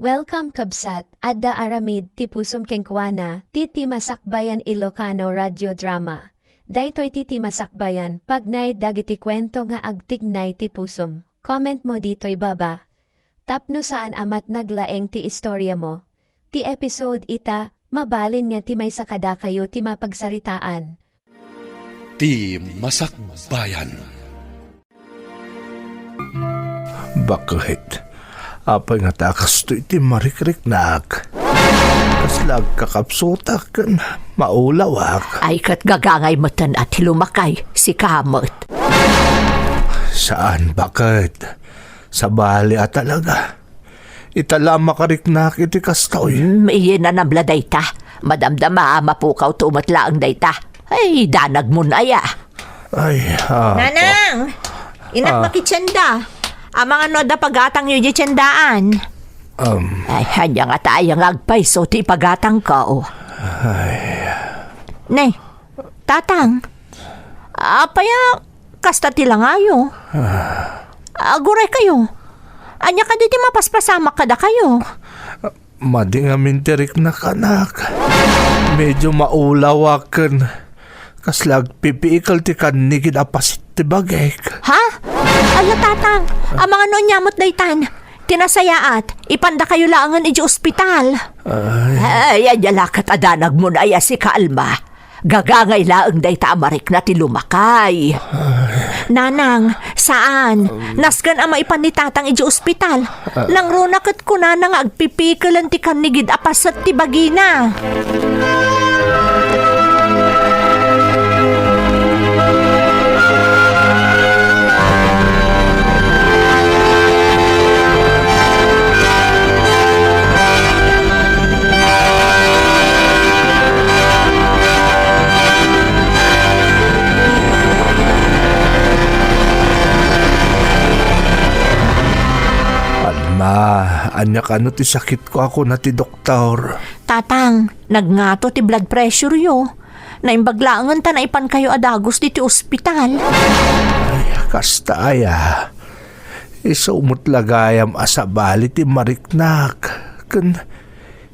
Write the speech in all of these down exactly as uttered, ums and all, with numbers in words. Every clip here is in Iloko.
Welcome, kabsat, adda aramid ti pusom kenkuana, ti, ti Masakbayan Ilocano Radio Drama. Daytoy ti, ti Masakbayan, pagnaed dagiti kuento nga agtignay ti pusom. Comment mo ditoy baba. Tapno saan a matnag laeng ti istoriamo. Ti episode ita, mabalin nga ti maysa kadakayo ti mapagsaritaan. Ti Masakbayan. Baket, apay ngata a kastoy ti marikriknak? Kasla agkakapsutak ken maulawak. Ay, ket gagangay metten a ti lumakay, sika met. Saan, baket? Sabali a talaga. Ita la a makariknak iti kastoy. Hmm, iyen a nabla dayta. Madamdama a mapukawto met laeng dayta. Ay, danagmon aya. Ay, ah, Nanang! Inak, ah, makitienda. Amangan no adda pagatangyo idiay tiendaan. Um. Ay, ania ngata aya nga agpayso ti ipagatangko? Ay. Ne, Tatang, apay a kasta ti langayo? Ah. Aguraykayo. Ania kadi ti mapaspasamak kadakayo? Madi ngamin ti riknak, anak. Medyo maulawak ken kasla agpipiikel ti kannigid a paset ti bagik. Ha? Ala, Tatang, amangan no ania met daytan. Ti nasayaat, ipandakayo laengen idiay ospital. Ay. Ay, ania la ket a danagmon aya, sika, Alma. Gagangay laeng dayta a marikna ti lumakay. Ay. Nanang, saan. Um. Nasken a maipan ni Tatang idiay ospital. Ah. Nangruna ket kunana nga agpipikelen ti kannigid a paset ti bagina. Alma, ania kano ti sakitko a kuna ti doktor? Tatang, nagngato ti blood pressureyo. Naimbag laengen ta naipankayo a dagus ditoy ospital. Ay, kasta aya. Isu met la gayam a sabali ti mariknak. Ken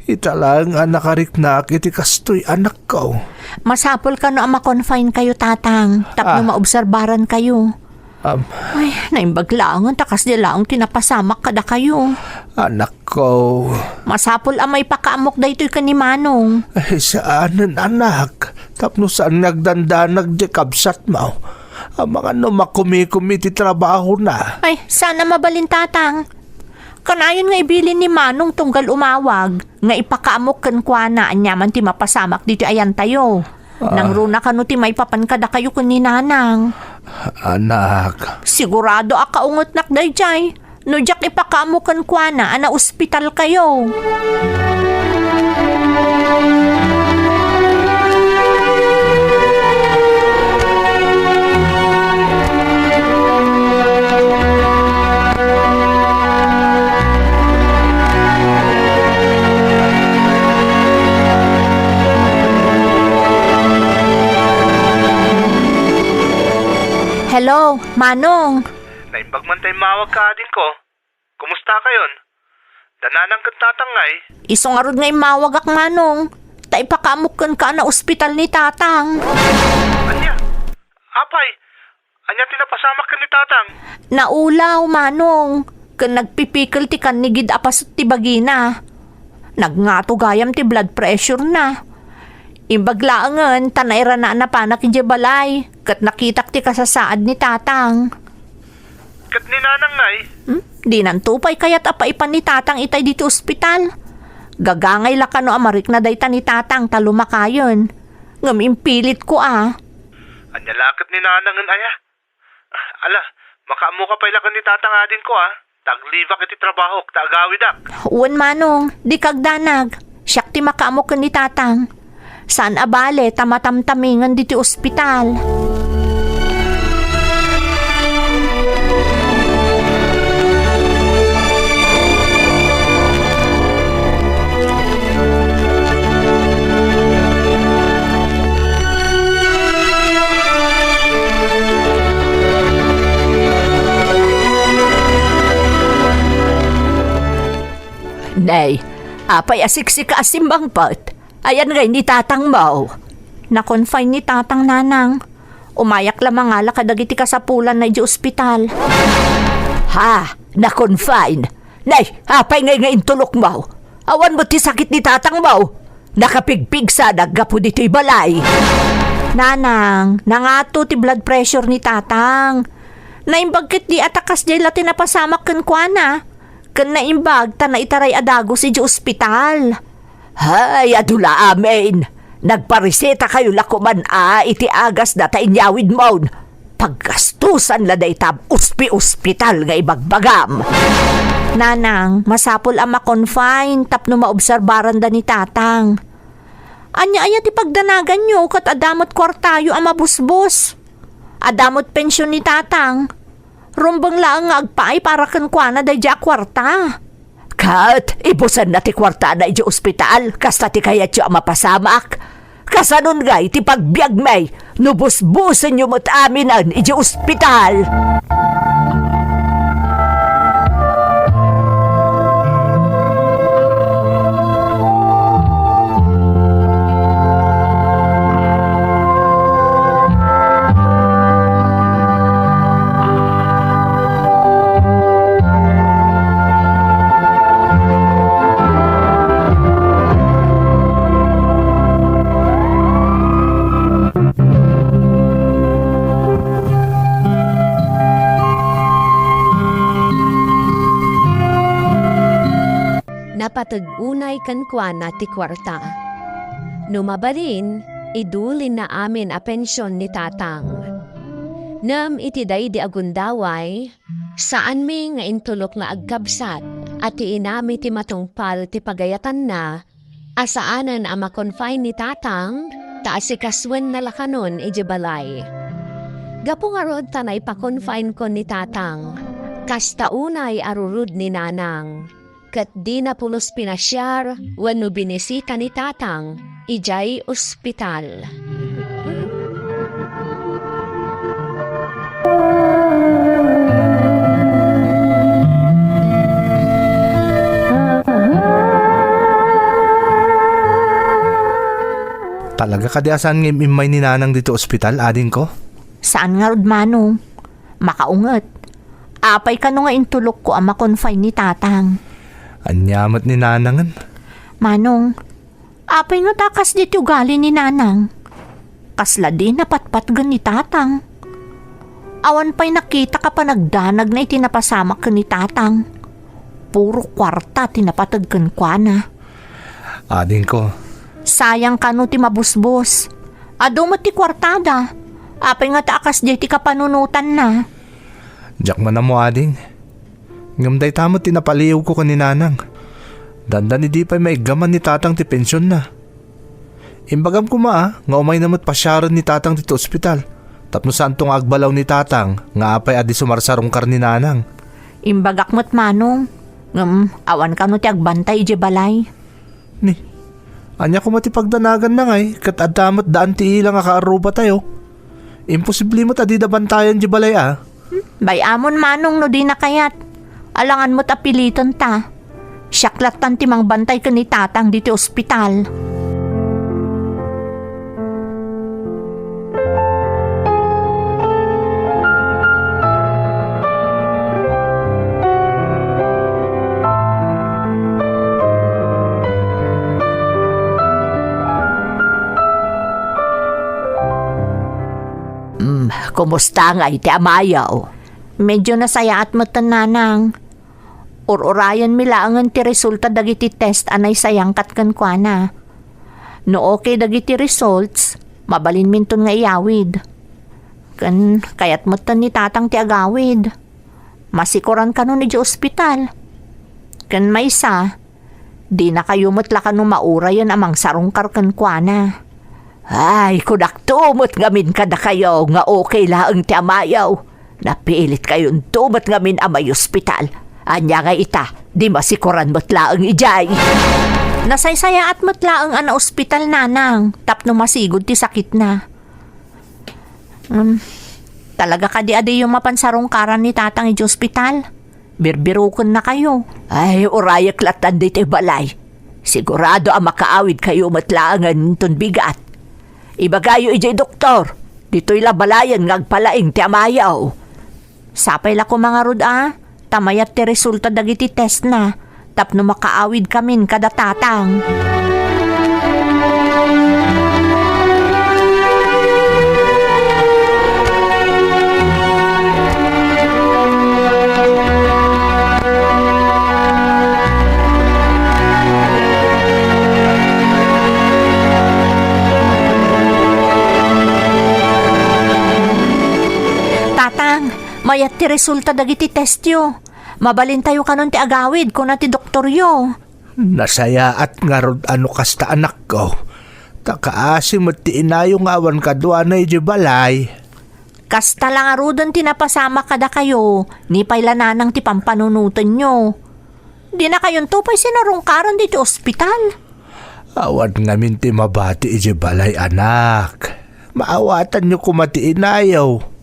ita laeng a nakariknak iti kastoy, anakko. Masapul kano a ma-confine kayo, Tatang, tapno Ah. maobserbaran kayo. Am. Ay, naimbag laengen ta kasdi laeng ti napasamak kadakayo. Anakko. Masapul a maipakaamok daytoy ken ni Manong. Ay, saanen, anak. Tapno saan nga agdandanag diay kabsatmo. Amangan no makumikom iti trabahona. Ay, saan a mabalin, Tatang. Kanayon nga ibilin ni Manong tunggal umawag nga ipakaamok kenkuana aniaman ti mapasamak ditoy ayantayo. Ah. Nangruna kano ti maipapan kadakayo ken ni Nanang? Anak. Sigurado a kaungetnak daydiay. No diak ipakaammo kenkuana a naospital kayo. Hello, Manong. Naimbag man ta immawagka, adingko. Kumusta kayon? Da Nanang ken Tatang ngay? Isu ngarud nga immawagak, Manong. Ta ipakaamok kenka a naospital ni Tatang. Ania? Apay, ania ti napasamak ken ni Tatang? Naulaw, Manong. Ken nagpipikel ti kannigid a paset ti bagina. Nagngato gayam ti blood pressure na. Imbag laengen ta nairana a napanak idiay balay, ket nakitak ti kasasaad ni Tatang. Ket ni Nanang ngay? Hmm? Dinanto pay kayat a paipan ni Tatang itay ditoy ospital. Gagangay la kano a marikna dayta ni Tatang ta lumakayen. Ngem impilitko a. Ania la ket ni Nanangen aya? Ala, makaammoka pay la ken ni Tatang, adingko, a. Ta aglibak iti trabahok ta agawidak. Wen, Manong, dika agdanag. Siak ti makaammo ken ni Tatang. Saan a bale ta matamtamingen ditoy ospital. Nay, apay a siksika a simmangpet? Ayan ngay ni tatangmo? Na-confine ni tatang, nanang. Umayak la mangala kadagiti kasapulanna idiay ospital. Ha? Na-confine? Nay, apay ngay nga intulokmo? Awan met ti sakit ni tatangmo? Nakapigpigsa naggapu ditoy balay. Nanang, nangato ti blood pressure ni tatang. Naimbag ket di a ta kasdiay la ti napasamak kenkuana. Ken naimbag ta naitaray a dagus idiay ospital. Hay, adu la amin. Nagparesetakayo la koman a iti agasda ta inyawidmon. Paggastusan la dayta uspi-ospital nga ibagbagam. Nanang, masapul a ma-confine tapno maobserbaranda ni tatang. Ania aya ti pagdanaganyo ket adda met kuartayo a mabusbos? Adda met pension ni tatang. Rumbeng laeng nga agpaay para kenkuana daydiay a kuarta. Ket ibusenna ti kuartana idiay ospital, kasta ti kayatyo a mapasamak? Kasanon ngay ti pagbiagmi no busbosenyo met aminen idiay ospital? Napateg unay kenkuana ti kuarta. No mabalin, idulinna amin a pension ni tatang. Ngem iti daydi a gundaway, saanmi nga intulok nga agkabsat a ti inami ti matungpal ti pagayatanna a saanen a ma-confine ni tatang ta asikasoenna la kanon idiay balay. Gapu ngarud ta naipa-confinekon ni tatang, kasta unay a rurud ni nanang. Ket dina pulos pinasiar wenno binisita ni tatang idiay ospital. Talaga kadi a saan nga im-immay ni nanang ditoy ospital, adingko? Saan ngarud, manong. Makaunget. Apay kano nga intulokko a ma-confine ni tatang? Ania met ni nanangen? Manong, apay ngata a kasdi ti ugali ni nanang? Kasla di napatpatgen ni tatang. Awan pay nakitak a panagdanagna iti napasamak ken ni tatang. Puro kuarta ti napateg kenkuana. Adingko. Sayang kano ti mabusbos. Adu met ti kuartada. Apay ngata a kasdiay ti kapanunotanna? Diak man ammo, ading. Ngem dayta met ti napaliiwko ken ni nanang. Dandani di pay maiggaman ni tatang ti pensionna. Imbagam koma a nga umayna met pasiaren ni tatang ditoy ospital tapno saanto nga agbalaw ni tatang nga apay a di sumarsarungkar ni nanang. Imbagak met, manong, ngem awan kano ti agbantay idiay balay. Ni, ania koma ti pagdanaganna ngay ket adda met daan ti ila nga kaarrubatayo? Imposible met a dida bantayan diay balay a. Bay-amon, manong, no dina kayat. Alangan met a pilitenta. Siak lattan ti mangbantay ken ni tatang ditoy ospital. Hmm, kumusta ngay ti amayo? Medyo nasayaat metten, nanang. Ur-urayenmi laengen ti resulta dagiti test a naisayangkat kenkuana. No okay dagiti results, mabalinminton nga iyawid. Ken kayat metten ni tatang ti agawid. Masikoran kanon idiay ospital. Ken maysa, dinakayo met la kano maurayen a mangsarungkar kenkuana. Ay, kunakto met ngamin kadakayo nga okay laeng ti amayo. Napilitkayonto met ngamin a maiospital. Ania nga ita, di masikoran met laeng idiay. Nasaysayaat met laeng a naospital, nanang, tapno masigud ti sakitna. Um, talaga kadi a diyo mapan sarungkaran ni tatang idiay ospital? Birbirokennakayo. Ay, urayek lattan ditoy balay. Sigurado a makaawidkayo met laengen inton bigat. Ibagayo idiay doktor. Ditoy la balayen nga agpalaing ti amayo. Sapay la koma ngarud a, ta mayat ti resulta dagiti testna, tapno makaawidkamin kada tatang. Tatang, mayat ti resulta dagiti testyo. Mabalintayo kanon ti agawid, kuna ti doktoryo. Nasayaat ngarud a no kasta, anakko. Ta kaasi met ti inayo nga awan kaduana idiay balay. Kasta la ngaruden ti napasamak kadakayo, ni pay la nanang ti pampanunotenyo. Dinakayonto pay sinarungkaran ditoy ospital. Awan ngamin ti mabati idiay balay, anak. Maawatanyo koma ti inayo.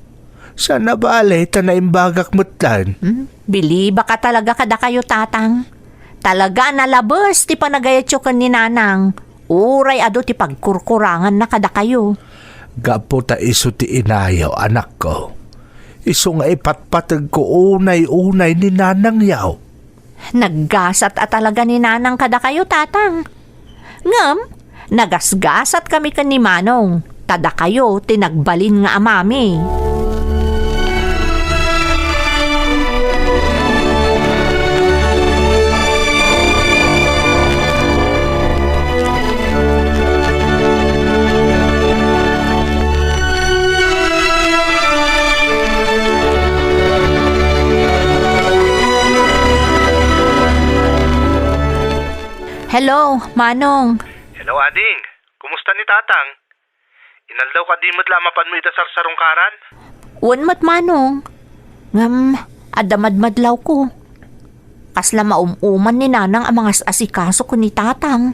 Saan a bale ta naimbagak metten. Hmm? Bilibaka talaga kadakayo, tatang. Talaga a nalabes ti panagayatyo ken ni nanang. Uray adu ti pagkurkuranganna kadakayo. Gapu ta isu ti inayo, anakko. Isu nga ipatpategko unay-unay ni nanangyo. Naggasat a talaga ni nanang kadakayo, tatang. Ngem, nagasgasatkami ken ni manong, ta dakayo ti nagbalin nga amami. Hello, Manong. Hello, ading. Kumusta ni Tatang? Inaldaw kadi met la a mapanmo ida sarsarungkaran? Wen met, Manong. Ngem, adda madmadlawko. Kasla maum-uman ni Nanang a mangas-asikaso ken ni Tatang.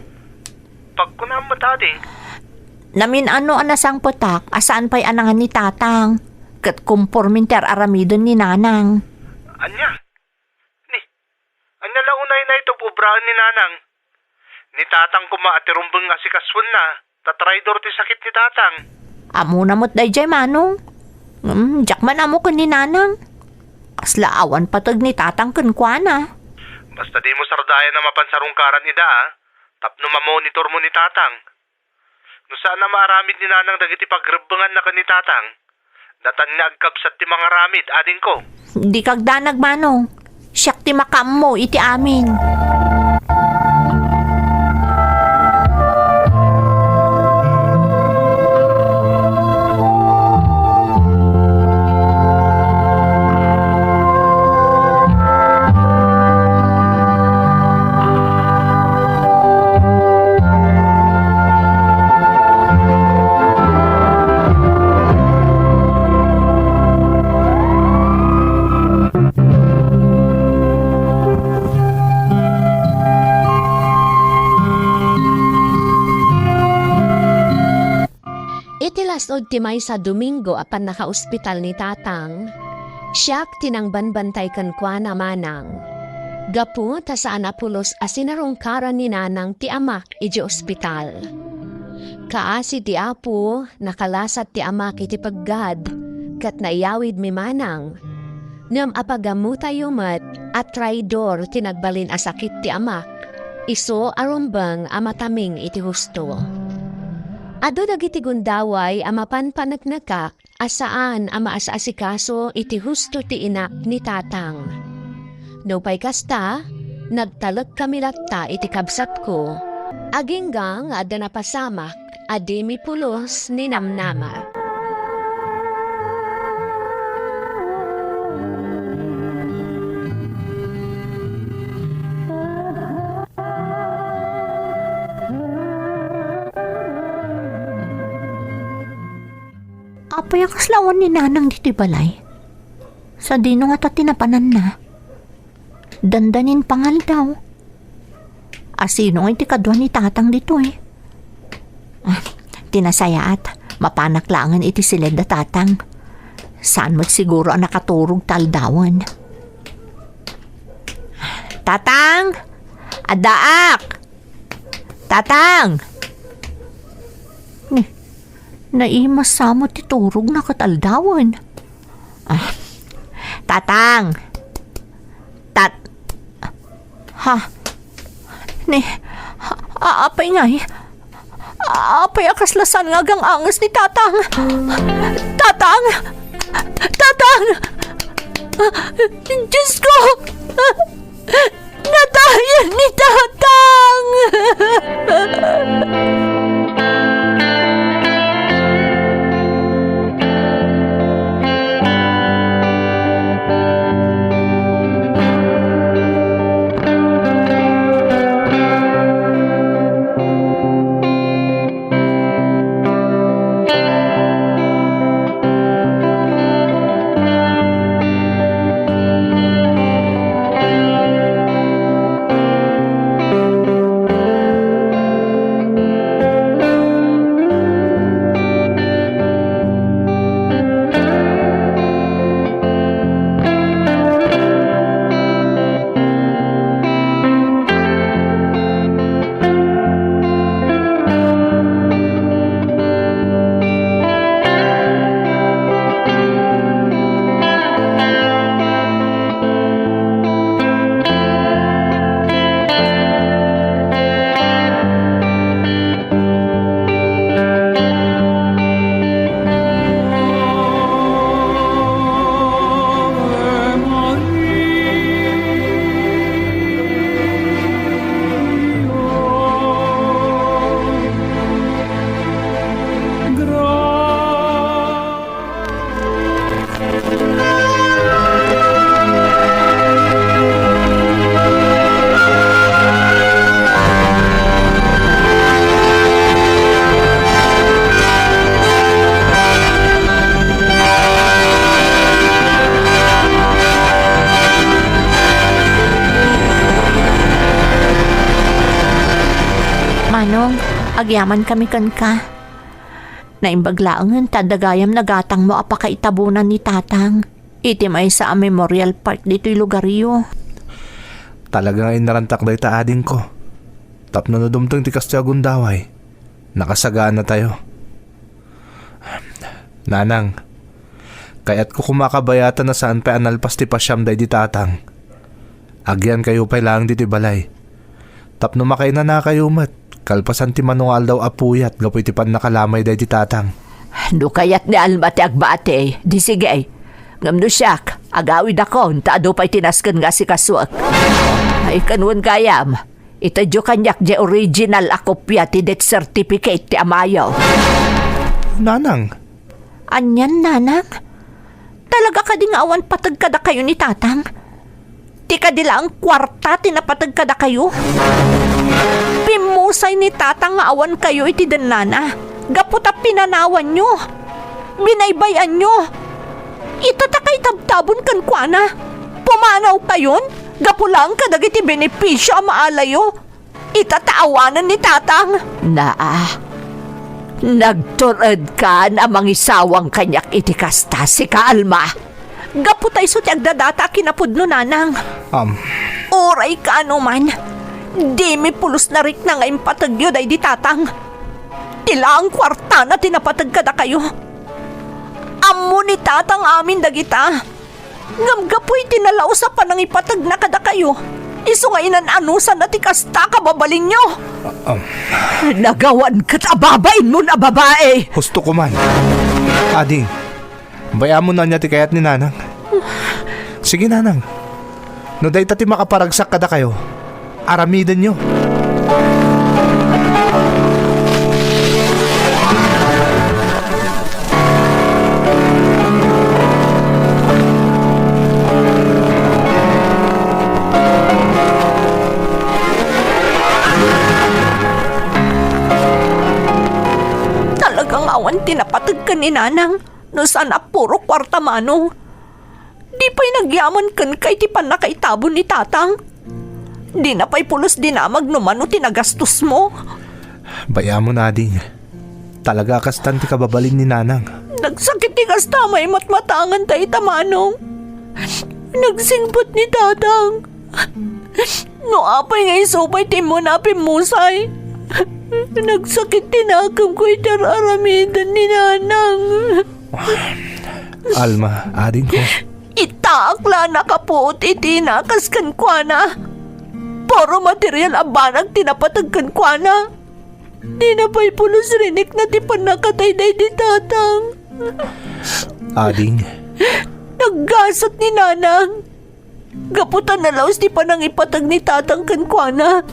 Pagkunam met, ading. Namin-ano a nasangpetak a saan pay a nangan ni Tatang, ket kompormen ti ar-aramiden ni Nanang. Ania? Ni, ania la unay na ito obraen ni Nanang? Ni Tatang koma a ti rumbeng nga asikasuenna, ta traidor ti sakit ni Tatang. Ammona met daydiay, Manong. Ngem, diak man ammo ken ni Nanang. Kasla awan pateg ni Tatang kenkuana. Basta dimo sardayan a mapan sarungkaran ida, a, tapno mamonitormo ni Tatang. No saan a maaramid ni Nanang dagiti pagrebbenganna ken ni Tatang, datan nga agkabsat ti mangaramid, adingko. Dika agdanag, Manong. Siak ti makaammo iti amin. Iti las-ud ti maysa a Domingo a pannakaospital ni Tatang, siak ti nangbanbantay kenkuana, Manang. Gapu ta saan a pulos a sinarungkaran ni Nanang ti amak idiay ospital. Kaasi ti Apo, nakalasat ti amak iti peggad, ket naiyawidmi, Manang. Ngem apagammotayo met a traidor ti nagbalin a sakit ti amak, isu a rumbeng a mataming iti husto. Adu dagiti gundaway a mapan paneknekak a saan a maas-asikaso iti husto ti inak ni Tatang. Nupay kasta, nagtalekkami latta iti kabsatko, agingga nga adda napasamak a dimi pulos ni namnama. Apay a kasla awan ni Nanang ditoy balay? Sadino ngata ti napananna? Dandanin pangaldaw. Asino ngay ti kadua ni Tatang ditoy? Ah, ti nasayaat, mapanak laengen iti siled da Tatang. Saan met siguro a nakaturog ta aldawen. Tatang! Addaak! Tatang! Ni, naimas sa met ti turogna ket aldawen. Ah, Tatang! Tat-, ha? Ni, a-, apay ngay? Apay a kasla saan nga agang-anges ni Tatang? Tatang! Tatang! Diyos ko! Natayan ni Tatang! Manong, agyamankami kenka. Naimbag laengen ta adda gayam nagatangmo a pakaitabonan ni Tatang iti maysa a Memorial Park ditoy lugaryo. Talaga nga innarantak dayta, adingko. Tapno no dumteng ti kastoy a gundaway, nakasaganatayo. Nanang, kayatko koma a kabayatan a saan pay a nalpas ti pasiam daydi Tatang. Agyankayo pay laeng ditoy balay. Tapno makainanakayo met, kalpasan ti mano nga aldaw a puyat gapu iti pannakalamay daydi Tatang. No kayat ni Alma ti agbati, di sige. Ngem no siak, agawidakon ta adu pay ti nasken nga asikasuek. Ay, ken wen gayam, itedyo kaniak diay original a kopia ti death certificate ti amayo. Nanang. Anian, Nanang? Talaga kadi nga awan pateg kadakayo ni Tatang? Ti kadi laeng kuarta ti napateg kadakayo? Pimmusay ni Tatang nga awankayo iti dennana gapu ta pinanawanyo, binaybay-anyo. Ita ta kaitabtabon kenkuana, pumanawkayon gapu laeng kadagiti benepisio a maalayo. Ita ta awanen ni Tatang. Naa, nagtur-edkan a mangisawang kaniak iti kasta, sika, Alma. Gapu ta isu ti agdadata a kinapudno, Nanang. Am. Uray kaano man, dimi pulos narikna nga impategyo daydi Tatang. Ti laeng kuartana ti napateg kadakayo. Ammo ni Tatang amin dagita. Ngem gapu iti nalaus a panangipategna kadakayo, isu nga inan-anusanna ti kasta a kababalinyo. Ah, um. Nagawan ket a babainmon a babai! Husto koman. Ading, bay-amon ania ti kayat ni Nanang. Sige, Nanang. No dayta ti makaparagsak kadakayo, aramidenyo. Talaga nga awan ti napateg ken ni Nanang. No saan a puro kuarta, Manong. Di pay nagyaman kenka iti pannakaitabon ni Tatang. Dina pay pulos dinamag no mano ti nagastosmo. Bay-amon, ading. Talaga a kastan ti kababalin ni Nanang. Nagsakit ti kasta a maimatmatangan dayta, Manong. Nagsingpet ni Tatang. No apay nga isu pay ti immuna a pimmusay, nagsakit ti nakemko iti ar-aramiden ni Nanang. Alma, adingko. Itaak la a nakapuot iti inakas kenkuana. Puro material a banag ti napateg kenkuana. Dina pay pulos rinikna ti pannakatay daydi tatang. Ading. Naggasat ni Nanang. Gapu ta nalaus ti panangipateg ni tatang kenkuana,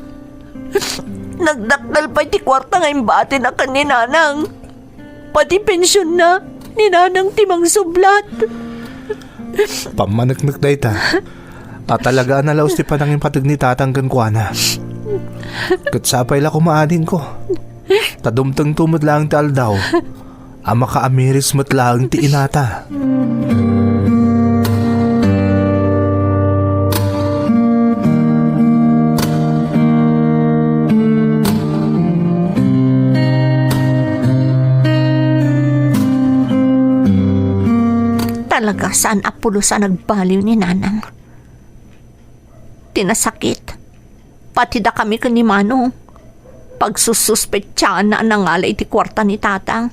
nagdakdal pay ti kuarta nga imbatina ken ni Nanang. Pati pensionna, ni Nanang ti mangsublat. Pammaneknek dayta. A talaga a nalaus ti panangipateg ni tatang kenkuana. Ket sapay la koma, adingko, ta dumtengto met laeng ti aldaw a makaamiris met laeng ti inata. Talaga, saan a pulos a nagbaliw ni Nanang. Ti nasakit, pati dakami ken ni Manong, pagsussuspetsaanna a nangala iti kuarta ni Tatang.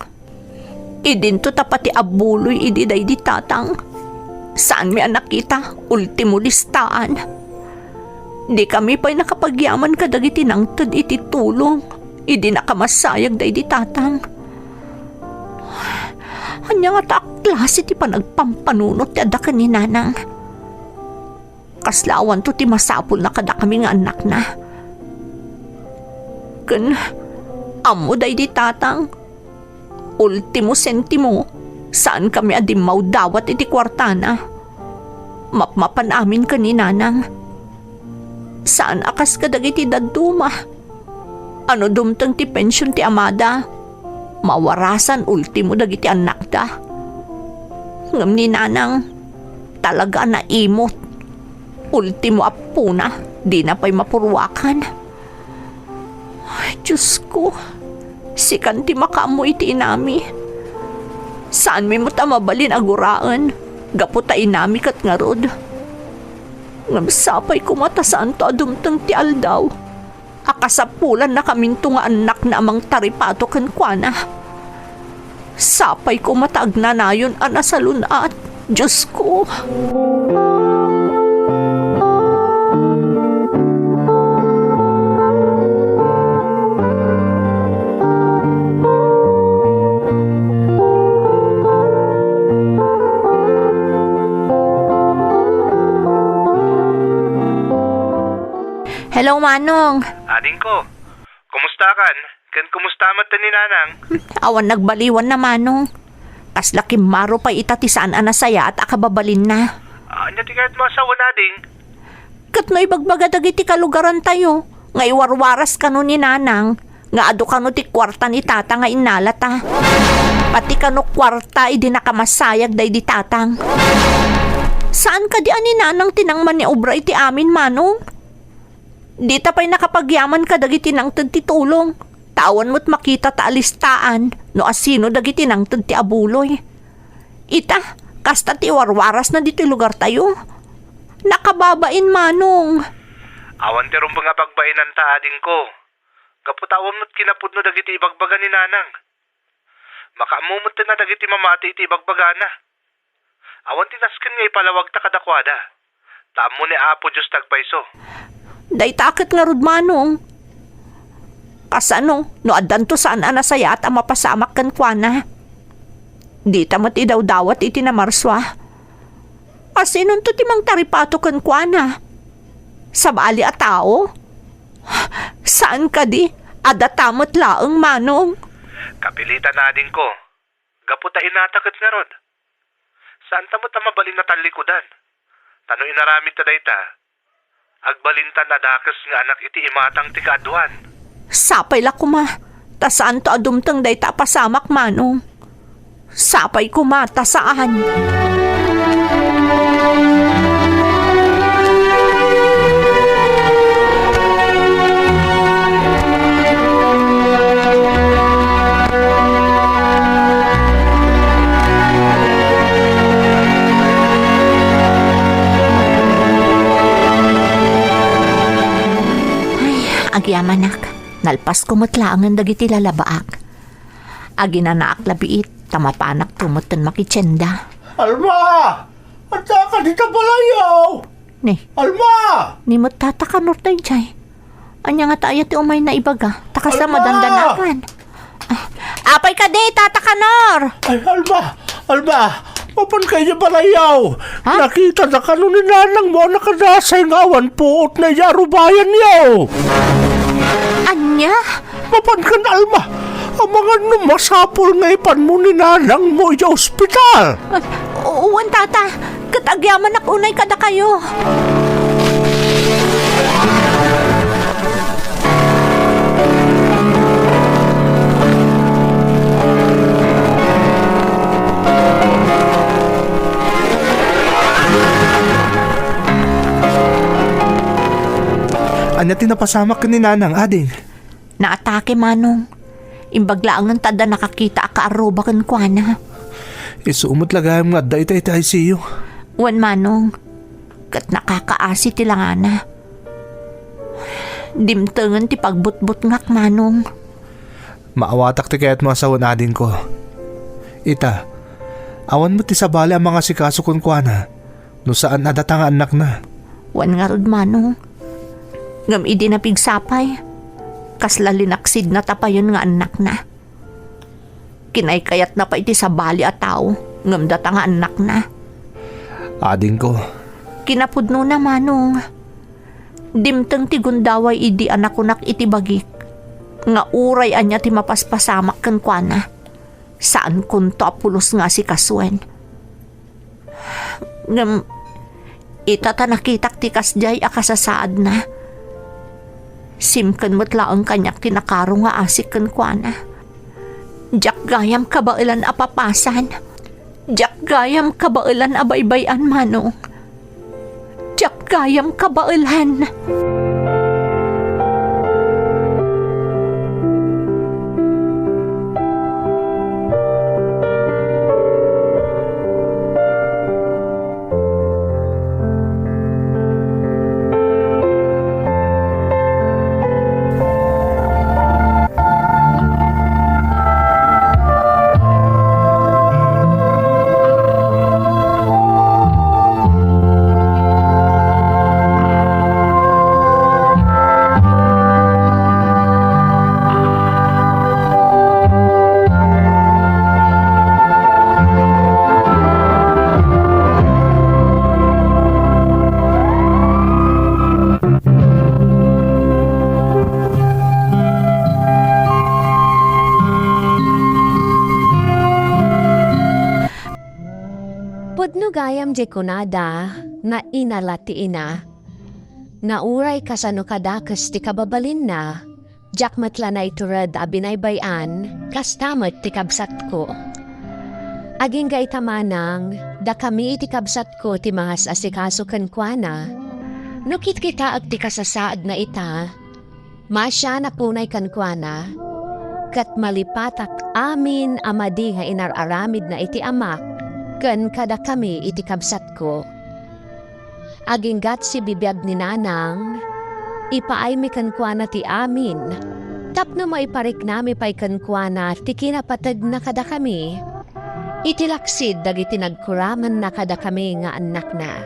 Idinto ta pati abuloy idi daydi Tatang. Saanmi a nakita, ultimo listaan. Dikami pay nakapagyaman kadagiti nangted iti tulong idi nakamasayag daydi Tatang. Ania ngata a klase ti panagpampanunot ti adda ken ni Nanang? Kasla awanto ti masapulna kadakami nga annakna. Ken ammo daydi Tatang, ultimo sentimo, saankami a dimmawdawat iti kuartana. Mapmapan amin ken ni Nanang. Saan a kas kadagiti dadduma. A no dumteng ti pension ti amada, mawarasan ultimo dagiti annakda. Ngem ni Nanang, talaga a naimot. Ultimo a puna, dina pay mapuruakan. Ay, Diosko, sikan ti makaammo iti inami. Saanmi met a mabalin a guraen, gapu ta inami ket ngarud. Ngem sapay koma ta saanto a dumteng ti aldaw a kasapulannakaminto nga annakna a mangtaripato kenkuana. Sapay koma ta agnanayon a nasalun-at, Diosko. Hello, Manong. Adingko, kumusta kan? Ken kumusta met ni Nanang? Awan nagbaliwanna, Manong. Kasla kimmaro pay ita ti saan a nasayaat a kababalinna. Ania ti kayatmo a sawen, ading? Ket no ibagbaga dagiti kalugarantayo nga iwarwaras kano ni Nanang nga adu kano ti kuarta ni Tata nga innalata, pati kano kuarta idi nakamasayag daydi Tatang. Saan kadi a ni Nanang ti nangmaniobra iti amin, Manong? Dita pay nakapagyaman kadagiti nangted ti tulong, ta awan met makita ta alistaan no asino dagiti nangted ti abuloy. Ita, kasta ti warwarasna ditoy lugartayo. Nakababain, Manong. Awan ti rumbeng a pagbainanta, adingko. Gapu ta awan met kinapudno dagiti ibagbaga ni Nanang. Makaammo met nga dagiti mamati iti ibagbagana. Awan ti nasken nga ipalawagta kadakuada. Ta ammo ni Apo Dios ti agpayso. Dayta ket ngarud, Manong. Kasano no addanto saan a nasayaat a mapasamak kenkuana? Dita met idawdawat iti namarsua. Asinonto ti mangtaripato kenkuana? Sabali a tao? Saan kadi a data met laeng, Manong? Kapilitan, adingko. Gapu ta inata ket ngarud. Saanta met a mabalin a tallikudan. Ta no inaramidta dayta, agbalintan a dakes nga anak iti imatang ti kaaduan. Sapay la koma, ta saanto a dumteng dayta a pasamak, Manong. Sapay koma ta saan. Manak, nalpasko met laengen dagiti lalabaak. Aginanaak la biit, ta mapanakto metten makitienda. Alma! Adda ka dita balayyo? Ni, Alma! Ni met Tata Kanor daydiay. Ania ngata aya ti umayna ibaga? Ta kasla Alma! Madandanakan. Ah, apay kadi, Tata Kanor? Ay, Alma! Alma! Mapanka idiay balayyo? Ha? Nakitadaka no ni nanangmo a nakadasay nga awan puotna idiay arubayanyo. Ania? Mapankan, Alma, amangan no masapul nga ipanmo ni nanangmo idiay ospital. Ah, wen, Tata. Ket agyamanak unay kadakayo. Ania ti napasamak ken ni Nanang, ading? Naatake, Manong. Imbag laengen ta adda nakakita a kaarruba kenkuana. Isu met la gayam nga adda ita iti I C U. Wen, Manong. Ket nakakaasi ti langana. Dimtengen ti pagbutbutngak, Manong. Maawatak ti kayatmo a sawen, adingko. Ita, awan met ti sabali a mangasikaso kenkuana no saan a data nga annakna. Wen ngarud, Manong. Ngem idi napigsa pay, kasla linaksidna ta payen nga annakna. Kinaykayatna pay ti sabali a tao, ngem data nga annakna. Adingko. Kinapudnona, Manong. Dimteng ti gundaway idi a nakunak iti bagik nga uray ania ti mapaspasamak kenkuana, saankonto a pulos nga asikasoen. Ngem ita ta nakitak ti kasdiay a kasasaadna, simken met laeng kaniak ti nakaro nga asik kenkuana. Diak gayam kabaelan a papasan. Diak gayam kabaelan a baybay-an, Manong. Diak gayam kabaelan. Pudno gayam diay kunada nga inala ti ina, nga uray kasano kadakes ti kababalinna, diak met la naitured a binaybay-an, kasta met ti kabsatko. Agingga ita manang, dakami iti kabsatko ti mangas-asikaso kenkuana. No kitkitaek ti kasasaadna ita, masianak unay kenkuana, ket malipatak amin a madi nga inar-aramidna iti amak ken kadakami iti kabsatko. Aginggat sibibiag ni Nanang, ipaaymi kenkuana ti amin, tapno maipariknami pay kenkuana ti kinapategna kadakami iti laksid dagiti nagkuramenna kadakami nga annakna.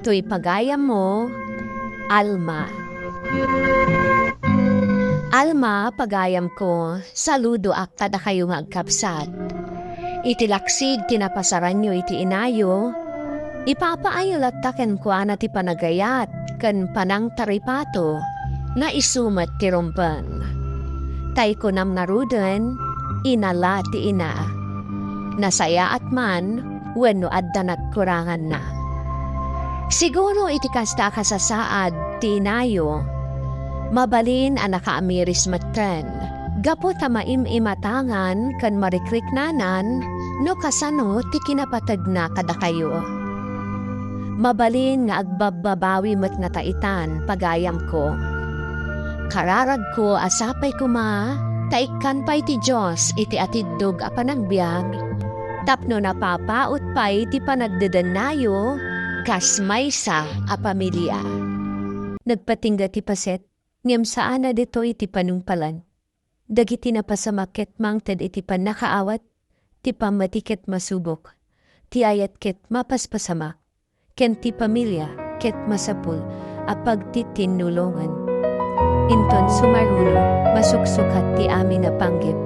Toy pagayammo, Alma. Alma, pagayamko, saludoak kadakayo nga agkabsat. Iti laksid ti napasaranyo iti inayo, ipapaayo latta kenkuana ti panagayat ken panangtaripato, nga isu met ti rumpen. Tay kunam ngaruden, inala ti ina. Nasayaat man wenno adda nagkuranganna. Siguro iti kasta a kasasaad ti inayo, mabalin a nakaamiris metten gapu ta maim-imatangan ken marikriknanan no kasano ti kinapategna kadakayo. Mabalin nga agbabbabawi met ngata itan, pagayamko. Kararagko a sapay koma ta ikkan pay ti Dios iti atiddog a panagbiag tapno napapaut pay ti panagdedennayo kas maysa a pamilia. Nagpatingga ti paset. Ngem saan a ditoy ti panungpalan. Dagiti napasamak ket mangted iti pannakaawat, ti pammati ket masubok, ti ayat ket mapaspasamak, ken ti pamilia ket masapul a pagtitinnulongan. Inton sumaruno, masuksukat ti amin a panggep.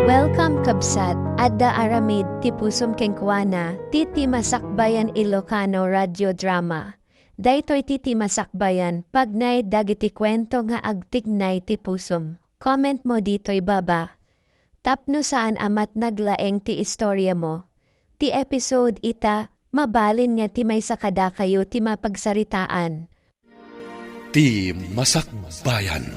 Welcome, kabsat, adda aramid ti pusom kenkuana, ti Ti Masakbayan Ilocano Radio Drama. Daytoy ti Ti Masakbayan, pagnay dagiti kuento nga agtignay ti pusom. Comment mo ditoy baba. Tapno saan a met naglaeng ti istoriamo. Ti episode ita, mabalin nga ti maysa kadakayo ti mapagsaritaan. Ti Masakbayan.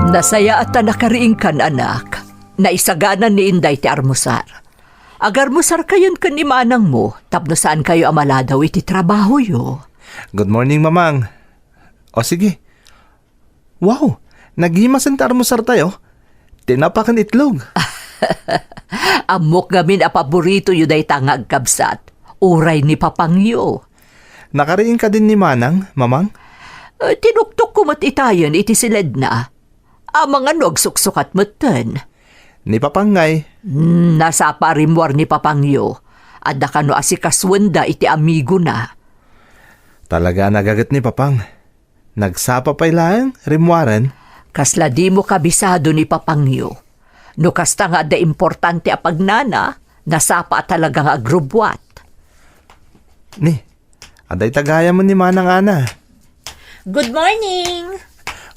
Nasayaat a nakariingkan, anak. Naisagana ni Inday ti armusar. Agarmusarkayon ken ni manangmo tapno saankayo a maladaw iti trabahoyo. Good morning, Mamang. O sige. Wow, nagimasen ti armusartayo. Tinapa ken itlog. Ammok ngamin a paboritoyo dayta nga agkabsat. Uray ni Papangyo. Nakariing kadin ni Manang, Mamang? Eh, tinuktok ko met itayen iti siledna. Amangan no agsuksukat metten. Ni Papang ngay? Hmm, nasapa a rimmuar ni Papangyo. Adda kano asikasuenda iti amigona. Talaga a nagaget ni Papang. Nagsapa pay laeng, rimmuaren? Kasla dimo kabisado ni Papangyo. No kasta nga adda importante a pagnana, nasapa a talaga nga agrubbuat. Ni, adda ita gayam ni Manang Ana. Good morning!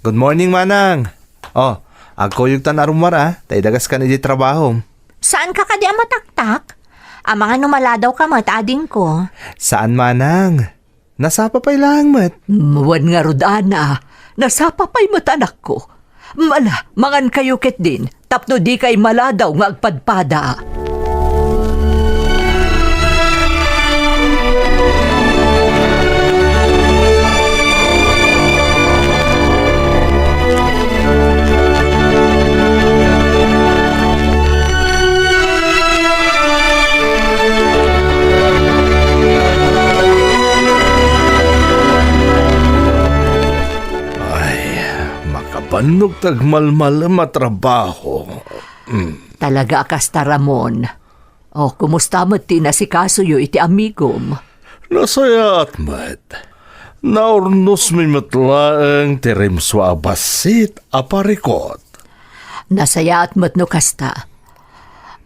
Good morning, Manang! O, agkuyogtan a rummuar a, ta idagaskan iti trabahom. Saanka kadi a mataktak? Amangan no maladawka met, adingko. Saan, Manang. Nasapa pay laeng met. Mm, wen ngarud, Ana. Nasapa pay met, anakko. Ala, mangankayo ketdin, tapno dikay maladaw nga agpadpada. Ay, makabannog ti agmalmalem a trabaho. Mm. Talaga a kasta, Ramon. O, kumusta met ti inasikasoyo iti amigom? Nasayaat met. Naurnosmi met laeng ti rimsua a bassit a parikut. Nasayaat met no kasta.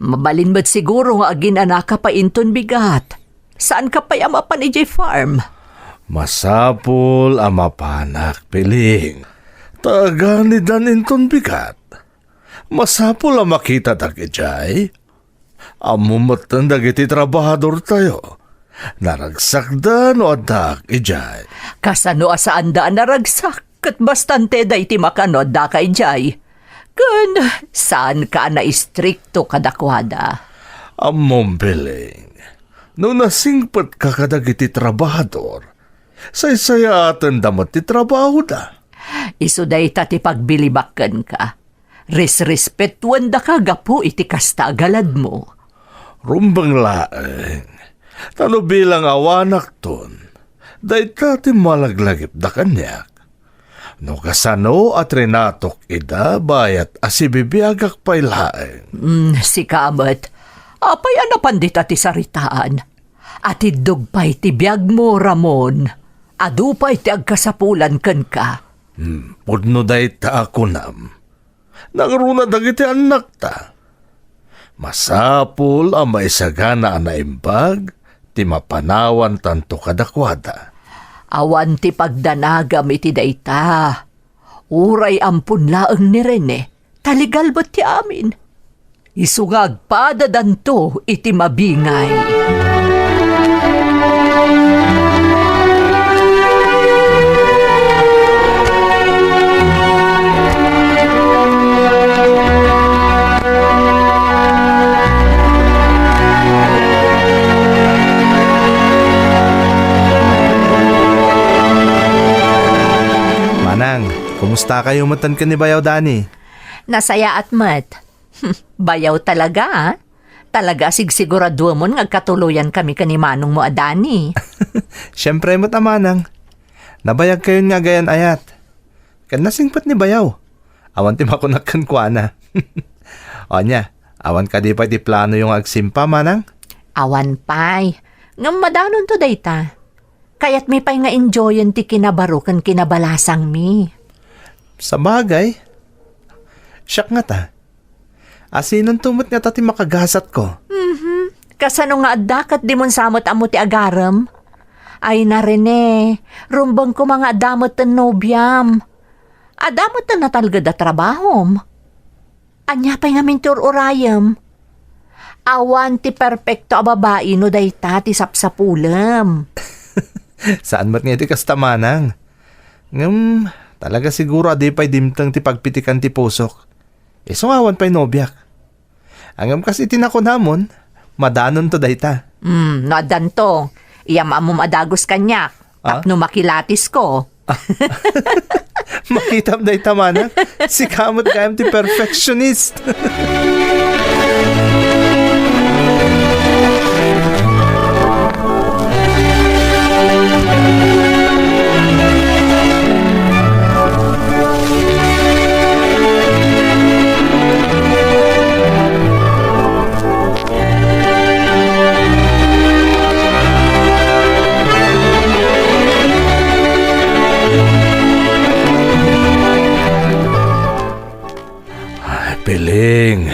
Mabalin met siguro nga agin-anaka pay inton bigat. Saanka pay a mapan idiay farm? Masapul a mapanak, Piling. Ta aganidan inton bigat. Masapul a makitadak idiay. Ammom metten dagiti trabahadortayo. Naragsakda no addaak idiay. Kasano a saanda a naragsak? Ket bastante daydi makano addaka idiay. Ken saanka a naistrikto kadakuada. Ammom, Piling, no nasingpetka kadagiti trabahador, saysayaaten da met ti trabahoda. Isu dayta ti pagbilibak kenka. Resrespetuendaka gapu iti kasta a galadmo. Rumbeng laeng, ta no bilang awanakton, dayta ti malaglagipda kaniak. No kasano a trinatok ida bayat a sibibiagak pay laeng. Mm, sika met. Apay a napan dita ti saritaan? Atiddog pay ti biagmo, Ramon. Adu pay ti agkasapulan kenka. Hmm, pudno dayta a kunam. Nangruna dagiti annakta. Masapul a maisagana a naimbag ti mapanawantanto kadakuada. Awan ti pagdanagam iti dayta. Uray ampon laeng ni Rene, ta legal met ti amin. Isu nga agpadadanto iti mabingay. Manang, kumusta kayo metten ken ni Bayaw Dani? Nasayaat met. Bayaw talaga, ah. Talaga, sigsiguraduemon nga agkatuloyankami ken ni manongmo a Dani. Siempre met a manang. Nabayagkayon nga agayan-ayat. Ken nasingpet ni bayaw. Awan ti makunak kenkuana. Ania, awan kadi pay ti planoyo nga agsimpa, manang? Awan pay. Ngem madanonto dayta. Kayatmi pay nga enjoyen ti kinabaro ken kinabalasangmi. Sabagay. Siak ngata. Asinonto met ngata ti makagasatko? Mhm. Kasano nga adda ket dimon sa met ammo ti agarem? Ay na, Rene, rumbeng koma nga adda metten nobiam. Adda metten natalged a trabahom. Ania pay ngamin ti ur-urayem? Awan ti perpekto a babai no dayta ti sapsapulem. Saan met nga iti kasta, manang? Ngem, talaga siguro a di pay dimteng ti pagpitikan ti pusok. Isu nga awan pay nobiak. Ngem kas iti nakunamon, madanonto dayta. Hmm, no addanto, iyam-ammom a dagus kaniak, ah? Tapno makilatisko. Makitam dayta, manang. Sika met gayam ti perfectionist. Ay, Piling,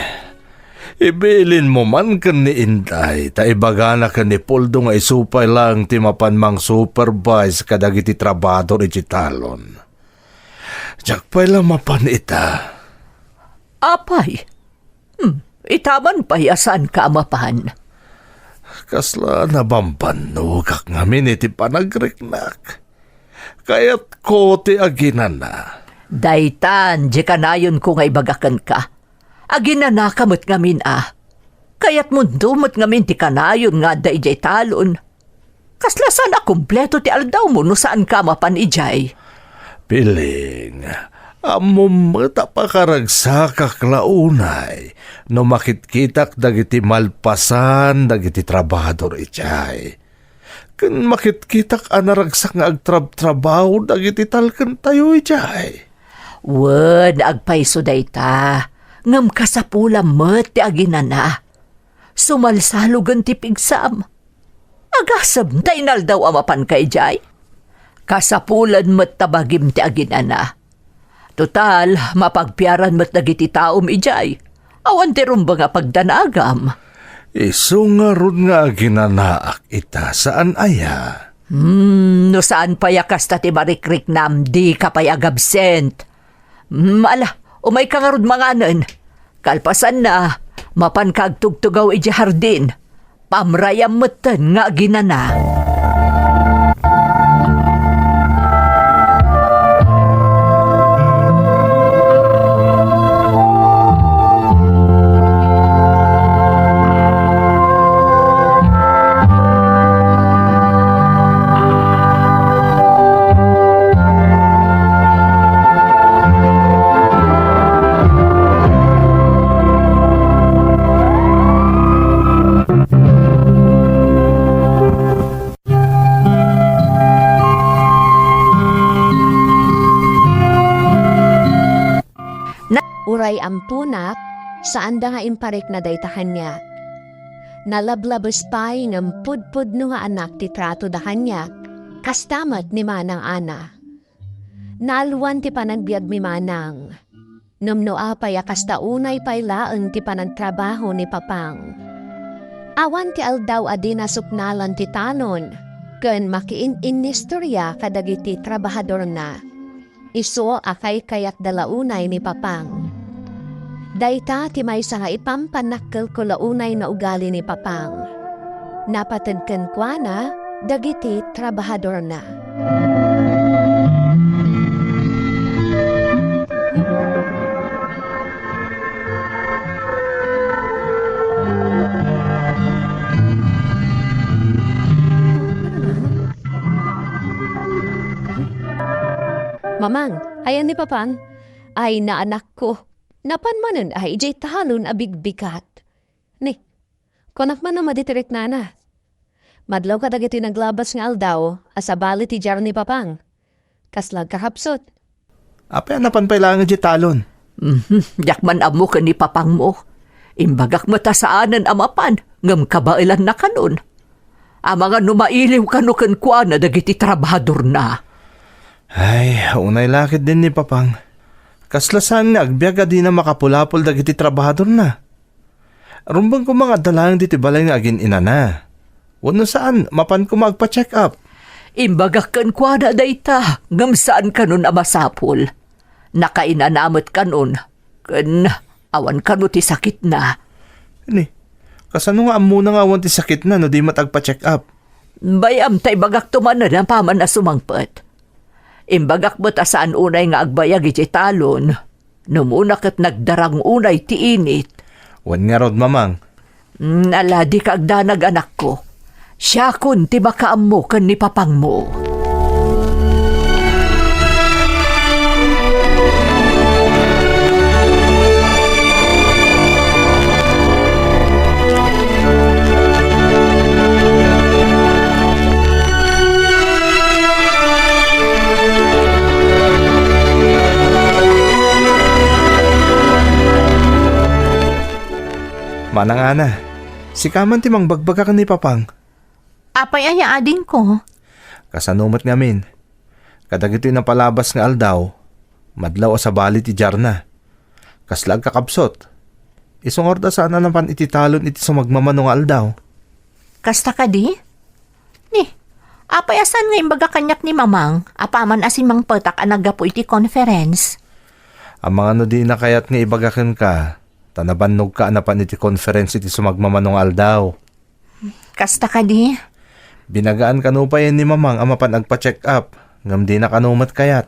ibilinmo man ken ni Inday ta ibagana ken ni Poldo nga isu pay laeng ti mapan mang-supervise kadagiti trabahador iti talon. Diak pay la mapan ita. Apay? Hmm, ita man pay a saanka a mapan? Kasla nabambannogak ngamin iti panagriknak. Kayatko ti aginana. Daytan, di kanayonko nga ibaga kenka. Aginanaka met ngamin a. Kayatmonto met ngamin ti kanayon nga adda idiay talon. Kasla saan a kumpleto ti aldawmo no saanka a mapan idiay? Piling, ammom met a pakaragsakak la unay no makitkitak dagiti malpasan dagiti trabahador idiay. Ken makitkitak a naragsak nga agtrabtrabaho dagiti talkentayo idiay. Wen, agpayso dayta, ngem kasapulam met ti aginana. Sumalsalogen ti pigsam. Agasem ta inaldaw a mapanka idiay. Kasapulan met ta bagim ti aginana. Total, mapagpiaran met dagiti taom idiay. Awan ti rumbeng a pagdanagam. Isu ngarud nga aginanaak ita, saan aya? Hmm, no saan pay a kasta ti marikriknam, dika pay agabsent. Hmm, ala, umayka ngarud manganen. Kalpasanna, mapanka agtugtugaw idiay hardin. Pamrayam metten nga aginana. Na, uray amponak, saanda nga imparikna dayta kaniak. Nalablabes pay ngem pudpudno nga anak ti tratoda kaniak, kasta met ni Manang Ana. Naalwan ti panagbiagmi manang. Ngem no apay a kasta unay pay laeng ti panagtrabaho ni Papang. Awan ti aldaw a di nasupnalan ti talon ken makiin-innistoria kadagiti trabahadorna. Isu a kaykayatda la unay ni Papang. Dayta ti maysa nga ipampannakkelko la unay nga ugali ni Papang. Napated kenkuana dagiti trabahadorna. Mamang, ayan ni Papang? Ay, naanakko. Napan manen a idiay talon a bigbigat. Ni, Kunak man a madi ti riknana. Madlaw kadagiti naglabas nga aldaw a sabali ti diar ni Papang. Kasla agkakapsut. Apay a napan pay laeng idiay talon? Mhm, diak man ammo ken ni Papangmo. Imbagak met a saanen a mapan, ngem kabaelanna kanon. Amangan no mailiw kano kenkuana dagiti trabahadorna. Ay, unay la ketdin ni Papang. Kasla saan nga agbiag a dina makapulapol dagiti trabahadorna? Rumbeng koma nga adda laeng ditoy balay nga agin-inana. Wenno saan, mapan koma agpa-check up. Imbagak kenkuana dayta, ngem saan kanon a masapul. Nakainana met kanon, ken awan kano ti sakitna. Ni, kasano nga ammona nga awan ti sakitna no di met agpa-check up? Bay-am ta ibagakto manen apaman a sumangpet. Imbagak met a saan unay nga agbayag idiay talon, no umuna ket nagdarang unay ti init. Wen ngarud, Mamang. Mm, ala, dika agdanag, anakko. Siakon ti makaammo ken ni Papangmo. Manang Ana, sika man ti mangbagbaga ken ni Papang. Apay aya, adingko? Kasano met ngamin? Kadagitoy napalabas nga aldaw, madlaw a sabali ti diarna. Kasla agkakabsot. Isu ngarud a saan a napan iti talon iti sumagmamano nga aldaw. Kasta kadi? Ni, apay a saan nga imbaga kaniak ni Mamang, apaman a simmangpetak a naggapu iti conference? Amangan no dina kayat nga ibaga kenka, ta nabannogka a napan iti conference iti sumagmamano nga aldaw. Kasta kadi? Binagaan kano pay ni Mamang a mapan agpa-check up, ngem dina kano met kayat.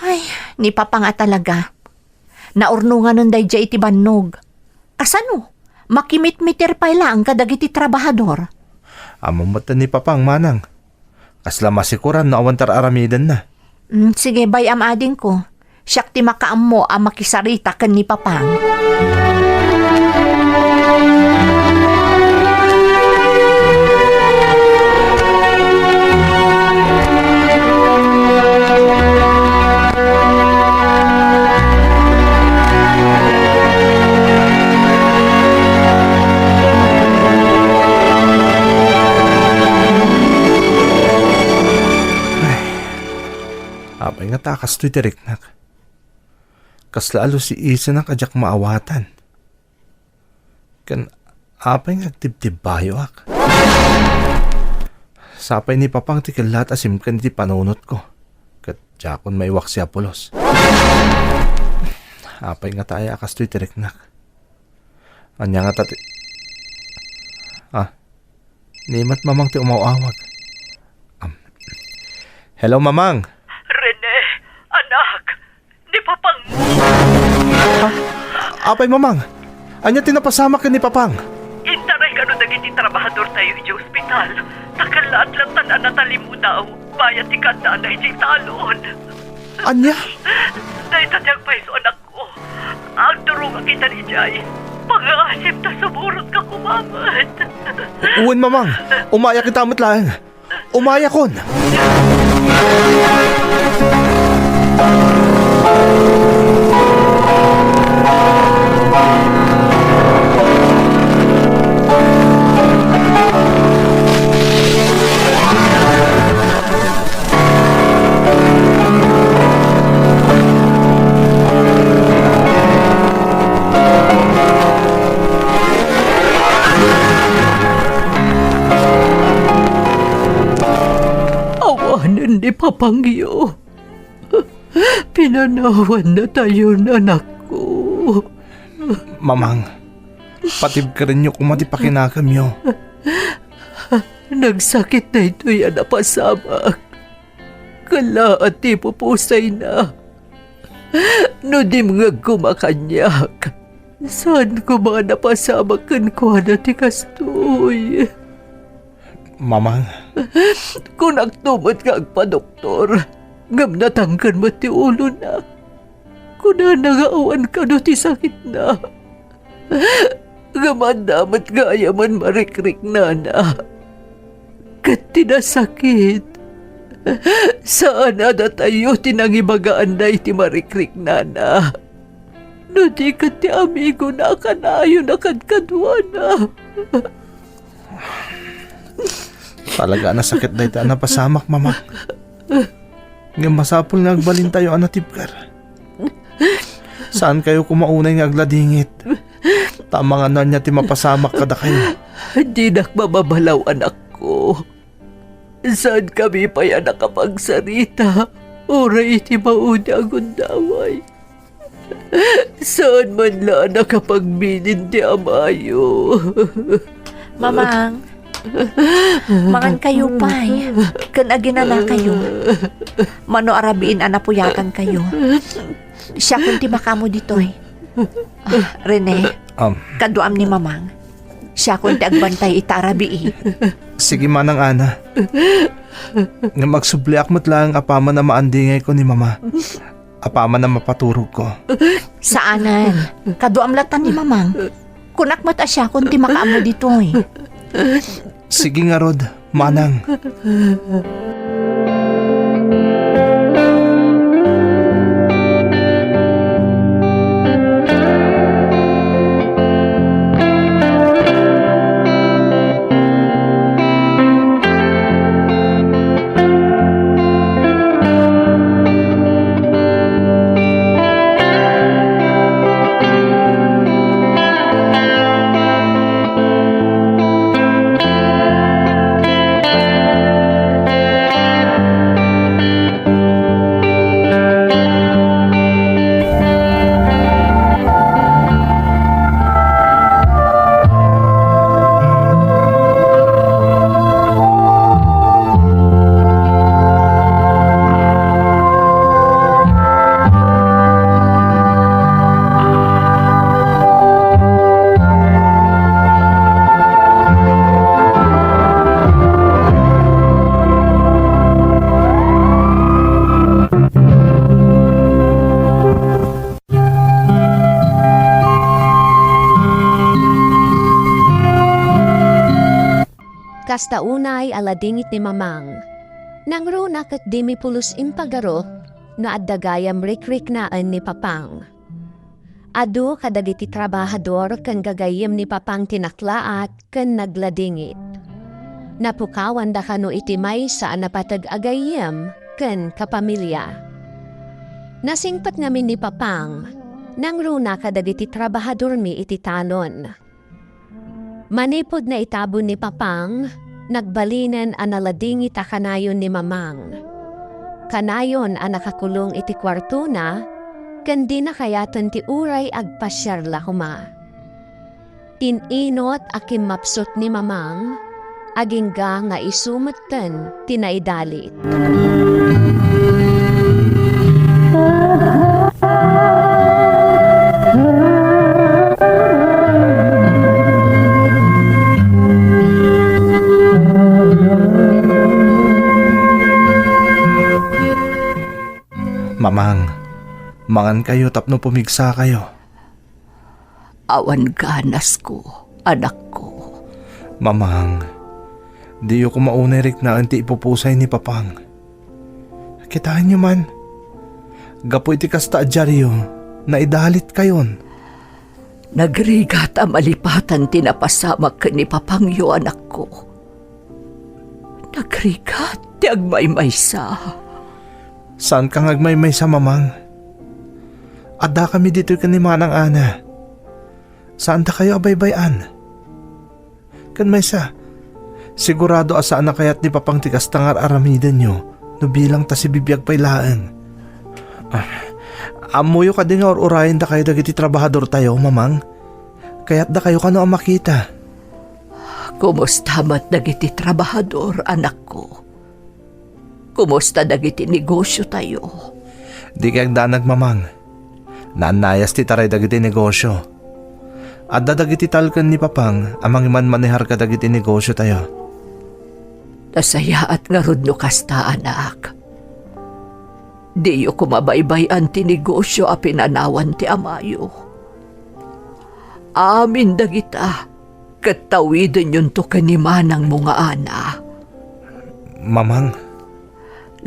Ay, ni Papang a talaga. Naurnonganen daydiay iti bannog. Kasano? Makimitmiter pay laeng kadagiti trabahador. Ammom met ni Papang, manang. Kasla masikoran no awan ti ar-aramidenna. Mm, sige, bay-am, adingko. Siak ti makaammo a makisarita ken ni Papang. Ay, apay ngata a kastoy ti riknak? Kasla alusiisenak a diak maawatan. Ken apay nga agtibtibbayoak? Sapay ni Papang ti kellaat a simken iti panunotko, ket diakon maiwaksi a pulos. Apay ngata aya a kastoy ti riknak? Ania ngata ti, ah, ni met Mamang ti umaw-awag. Am, hello, Mamang! Rene, anak, ni Papangmo. Ah, apay, Mamang? Ania ti napasamak ken ni Papang? Intaray kano dagiti trabahadortayo idiay ospital, ta kellaat latta a natalimudaw, bayat ti kaaddaanna idiay talon. Ania? Dayta ti agpayso, anakko. Agturongak ita idiay. Pangngaasim ta sumurotka koma met. Wen, Mamang, umayak ita met laeng. Umayakon! Awanen ni Papangyo. Pinanawannatayon, anakko. Mamang, patibkerenyo koma ti pakinakemyo. Nagsakit daytoy a napasamak. Kellaat ti pupusayna. No dimngeg koma kaniak, saan koma a napasamak kenkuana ti kastoy. Mamang. Kunakto met nga agpadoktor, ngem natangken met ti ulona. Kunana nga awan kano ti sakitna. Ngem adda met gayamen marikriknana. Ket ti nasakit, saan a datayo ti nangibagaanda iti marikriknana. No di ket ti amigona a kanayon a kadkaduana. Talaga a nasakit dayta a napasamak, Mama. Ngem masapul nga agbalintayo a natibker. Saankayo koma unay nga agladingit. Ta amangan no ania ti mapasamak kadakayo. Dinak mababalaw, anakko. Saankami pay a nakapagsarita uray iti maudi a gundaway. Saan man la a nakapagbilin ti amayo. Mamang, mangankayo pay, ken aginanakayo. Mano a rabiin a napuyatankayo. Siakon ti makaammo ditoy. Ah, Rene, Um, kaduam ni Mamang. Siakon ti agbantay ita a rabii. Sige, Manang Ana. Ngem agsubliak met laeng apaman a maandingayko ni Mama. Apaman a mapaturogko. Saanen. Kaduam latta ni Mamang. Kunak met a siakon ti makaammo ditoy. Sige ngarud, Manang. Kasta unay a ladingit ni Mamang. Nangruna ket dimi pulos impagaro no adda gayam rikriknaen ni Papang. Adu kadagiti trabahador ken gagayyem ni Papang ti naklaat ken nagladingit. Napukawanda kano iti maysa a napateg a gayyem ken kapamilya. Nasingpet ngamin ni Papang, nangruna kadagiti trabahadormi iti talon. Manipud naitabon ni Papang, nagbalinen a naladingit a kanayon ni Mamang. Kanayon a nakakulong iti kuartona, ken dina kayaten ti uray agpasiar la koma. In-inot a kimmapsut ni Mamang, agingga nga isu metten ti naidalit. Mamang, mangankayo tapno pumigsakayo. Awan ganasko, anakko. Mamang, diyo koma unay riknaen ti ipupusay ni Papang. Kitaenyo man, gapu iti kasta a diario, naidalitkayon. Nagrigat a malipatan ti napasamak ken ni Papangyo, anakko. Nagrigat ti agmaymaysa. Saanka nga agmaymaysa, Mamang. Addakami ditoy ken ni Manang Ana. Saandakayo a baybay-an. Ken maysa, sigurado a saan a kayat ni Papang ti kasta nga ar-aramidenyo no bilang ta sibibiag pay laeng. Ah, ammoyo kadi nga ur-urayendakayo dagiti trabahadortayo, Mamang? Kayatdakayo kano a makita? Kumusta met dagiti trabahador, anakko? Kumusta dagiti negosiotayo? Dikay agdanag, Mamang. Naannayas ti taray dagiti negosio. Adda dagiti talken ni Papang a mangimanmanehar kadagiti negosiotayo. Nasayaat ngarud no kasta, anak. Diyo koma baybay-an ti negosio a pinanawan ti amayo. Amin dagita, ket tawidenyonto ken ni manangmo nga Ana. Mamang.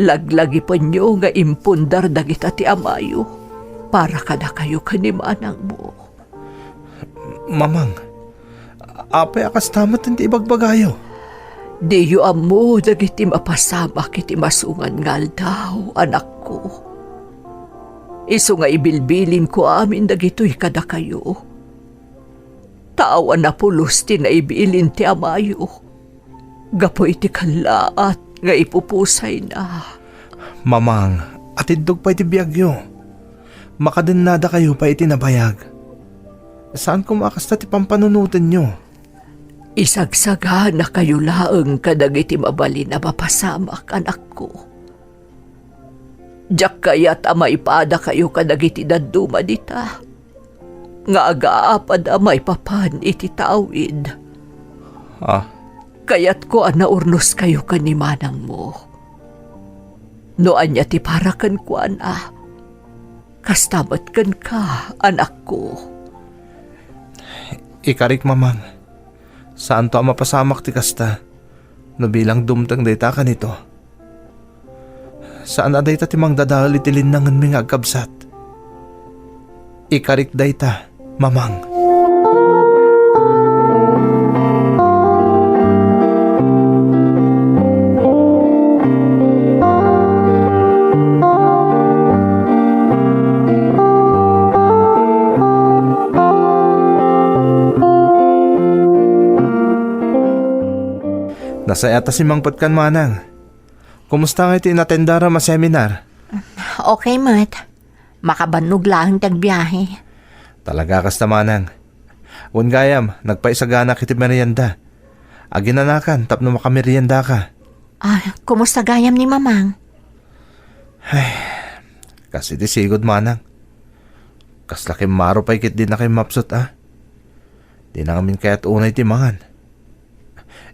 Laglagipenyo nga impundar dagita ti amayo para kadakayo ken ni manangmo. Mamang, apay a kasta met ti ibagbagayo? Diyo ammo dagiti mapasamak iti masungan nga aldaw, anakko. Isu nga ibilbilinko amin dagitoy kadakayo. Ta awan a pulos ti naibilin ti amayo gapu iti kallaat nga ipupusayna. Mamang, atindog pay ti biagyo. Makadennadakayo pay iti nabayag. Saan koma a kasta ti pampanunotenyo. Isagsaganakayo laeng kadagiti mabalin a mapasamak, anakko. Diak kayat a maipadakayo kadagiti dadduma dita nga agaapada maipapan iti tawid. Ah. Kayatko a naurnoskayo ken ni manangmo. No ania ti para kenkuana, kasta met kenka, anakko. Ikarik, Mamang. Saanto a mapasamak ti kasta no bilang dumteng dayta a kanito. Saan a dayta ti mangdadael iti linnangenmi nga agkabsat. Ikarik dayta, Mamang. Nasayaat a simmangpetkan, Manang. Kumusta ngay ti inatendaram a seminar? Okay met. Makabannog laeng ti agbiahe. Talaga kasta, Manang. Wen gayam, nagpaisaganak iti merienda. Aginanakan tapno makameriendaka. Ah, kumusta gayam ni Mamang? Ay, kas iti sigud, Manang. Kasla kimmaro pay ket dinakay mapsut, a. Dina ngamin kayat unay ti mangan.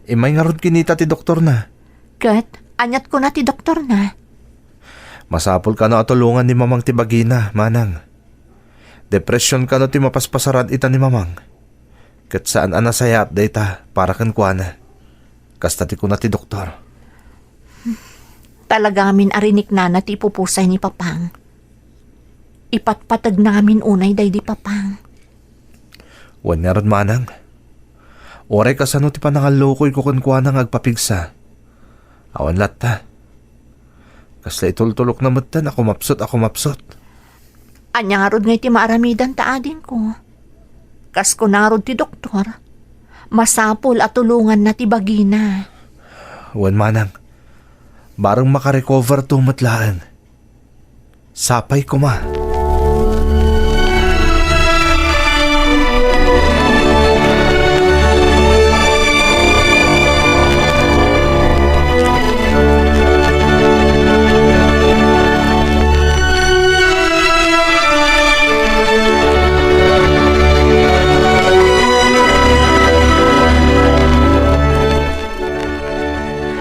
Immay ngarud kinita ti doktorna. Ket, aniat kuna ti doktorna? Masapul kano a tulongan ni Mamang ti bagina, Manang. Depression kano ti mapaspasaran ita ni Mamang. Ket saan a nasayaat dayta para kenkuana. Kasta ti kuna ti doktor. Talaga ngamin a riniknana ti ipupusay ni Papang. Ipatpategna ngamin unay daydi Papang. Wen ngarud, Manang. Uray kasano ti panangallukoyko kenkuana nga agpapigsa. Awan latta. Kasla itultulokna metten a kumapsut a kumapsut. Ania ngarud ngay ti maaramidanta, adingko? Kas kuna ngarud ti doktor, masapul a tulonganna ti bagina. Wen, Manang. Bareng makarecover to met laeng. Sapay koma.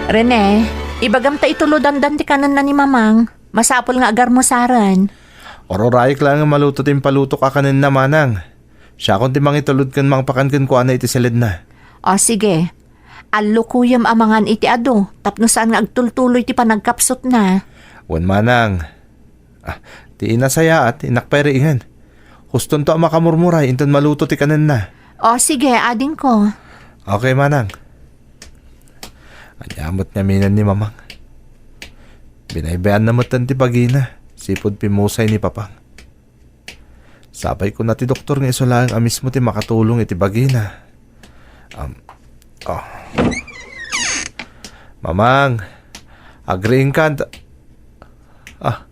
Rene, ibagam ta itulodandan ti kanenna ni Mamang. Masapul nga agarmusaren. Ururayek laeng a maluto ti impalutok a kanenna, Manang. Siakon ti mangitulod ken mangpakan kenkuana iti siledna. O, sige. Allukoyem a mangan iti adu, tapno saan nga agtultuloy ti panagkapsutna. Wen, Manang. Ah, ti inasayaat, innak pay riingen. Hustonto a makamurmuray inton maluto ti kanenna. O, sige, adingko. Okay, Manang. Ania met ngamin ni Mamang. Binaybayanna metten ti bagina, sipud pimmusay ni Papang. Sapay kuna ti doktor nga isu laeng a mismo ti makatulong iti bagina. Am, oh. Mamang, agriingkan ta-, ah,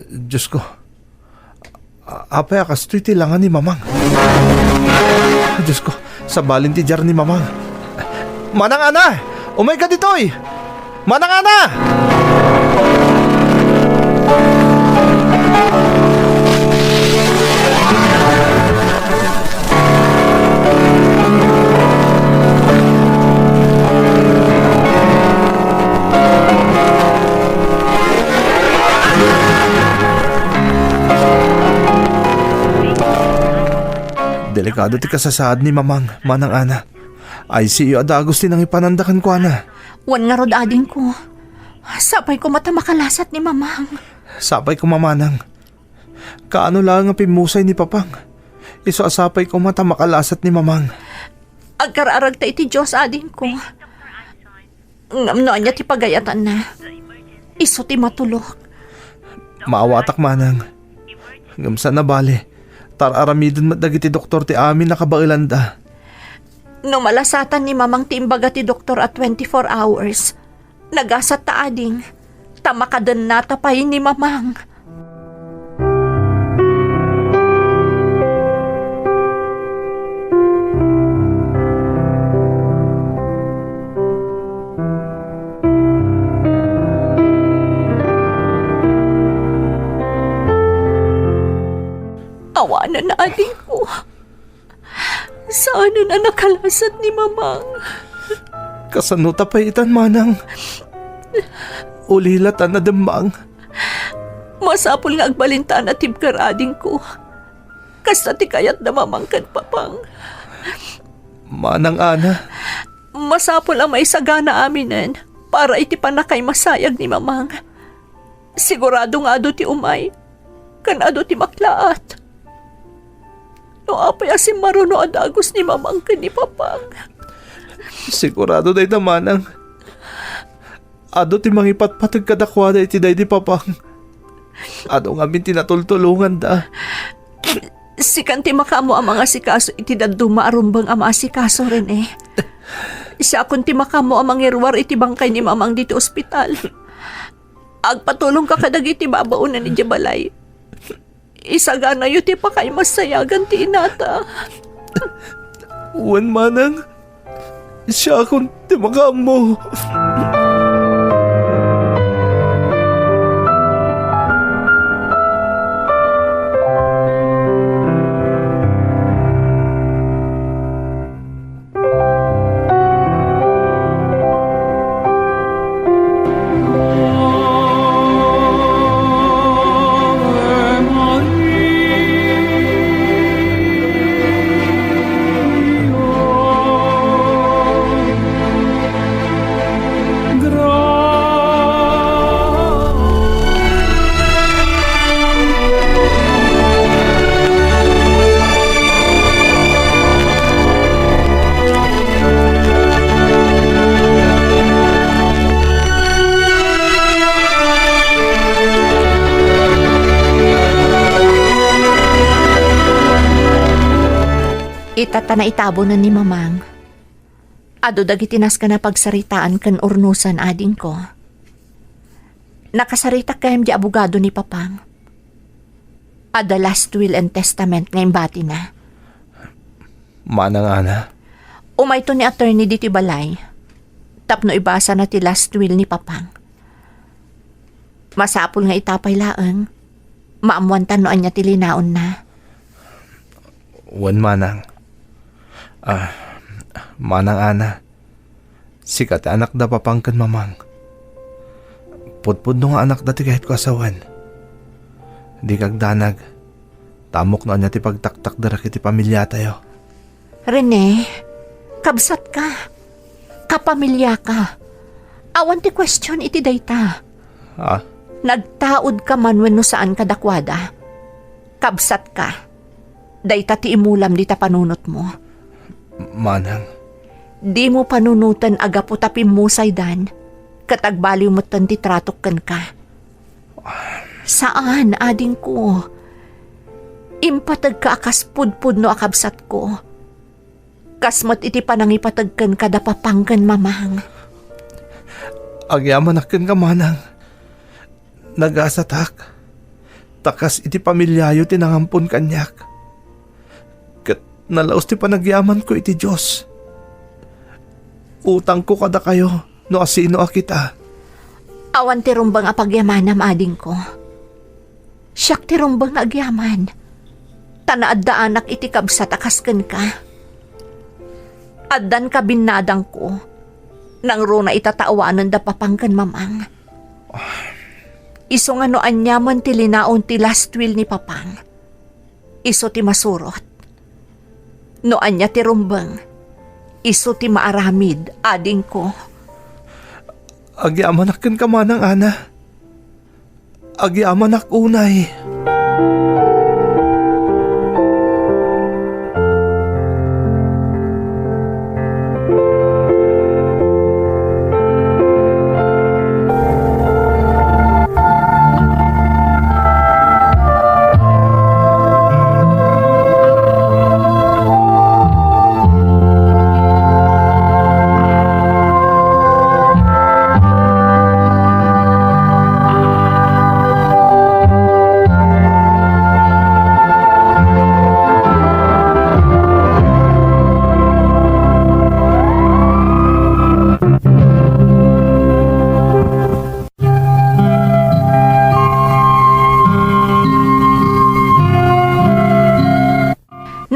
Diosko. A-, apay a kastoy ti langa ni Mamang? Diosko, sabalin ti diar ni Mamang. Manang Ana! Umayka ditoy! Manang Ana! Dili Adu ti kasasaad ni Mamang, Manang Ana. I C U a dagus ti nangipananda kenkuana. Wen ngarud, adingko. Sapay koma ta makalasat ni Mamang. Sapay koma, Manang. Kaano laeng a pimmusay ni Papang? Isu a sapay koma ta makalasat ni Mamang. Agkararagta iti Dios, adingko. Ngem no ania ti pagayatanna, isu ti matulok. Maawatak, Manang. Ngem saan a bale, tar-aramiden met dagiti doktor ti amin a kabaelanda. No malasatan ni Mamang ti imbaga ti doktor a twenty-four hours, nagasat ta, ading, ta makadennata pay ni Mamang. Awanen, adingko. Saanen a nakalasat ni Mamang. Kasano ta pay itan, Manang? Ulila ta nademmang. Masapul nga agbalinta a natibker, adingko. Kasta ti kayat da Mamang ken Papang. Manang Ana. Masapul a maisagana aminen para iti pannakaimasayag ni Mamang. Sigurado nga adu ti umay, ken adu ti maklaat. No apay a simmaruno a dagus ni Mamang ken ni Papang? Sigurado dayta, Manang. Adu ti mangipatpateg kadakuada iti daydi Papang. Adu ngamin ti natultulonganda. Sikan ti makaammo a mangasikaso iti dadduma a rumbeng a maasikaso, Rene. Siakon ti makaammo a mangiruar iti bangkay ni Mamang ditoy ospital. Agpatulongka kadagiti babaonan idiay balay. Isaganayo ti pakaimasayagan ti inata. Wen, Manang, siakon ti makaammo. Ita ta naitabonen ni Mamang. Adu dagiti nasken a pagsaritaan ken urnosen, adingko. Nakasaritak gayam di abogado ni Papang. Adda last will and testament nga imbatina. Manang Ana. Umayto ni attorney ditoy balay tapno ibasana ti last will ni Papang. Masapul nga ita pay laeng, maammoanta no ania ti linaonna. Wen, Manang. Ah, Manang Ana, sika ti anak da Papang ken Mamang. Pudpudno nga anakda ti kayatko a sawen. Dika agdanag. Ta ammok no ania ti pagtaktakderek iti pamiliatayo. Rene, kabsatka. Kapamiliaka. Awan ti question iti dayta. Ah? Nagtaudka man wenno saan kadakuada. Kabsatka. Dayta ti imulam dita panunotmo. Manang. Dimo panunoten a gapu ta pimmusaydan, ket agbaliw metten ti tratok kenka. Saan, adingko. Impategka a kas pudpudno a kabsatko. Kas met iti panangipateg kenka da Papang ken Mamang. Agyamanak kenka, Manang. Nagasatak. Ta kas iti pamiliayo ti nangampon kaniak. Ket nalaus ti panagyamanko iti Dios. Utangko kadakayo no asino a kita. Awan ti rumbeng a pagyamanam, adingko. Siak ti rumbeng nga agyaman. Ta naaddaanak iti kabsat a kas kenka. Addan kabinnadangko. Nangruna ita ta awanen da Papang ken Mamang. Isu nga no aniaman ti linaon ti last will ni Papang, isu ti masurot. No ania ti rumbeng, isu ti maaramid, adingko. Agyamanak kenka, Manang Ana. Agyamanak unay.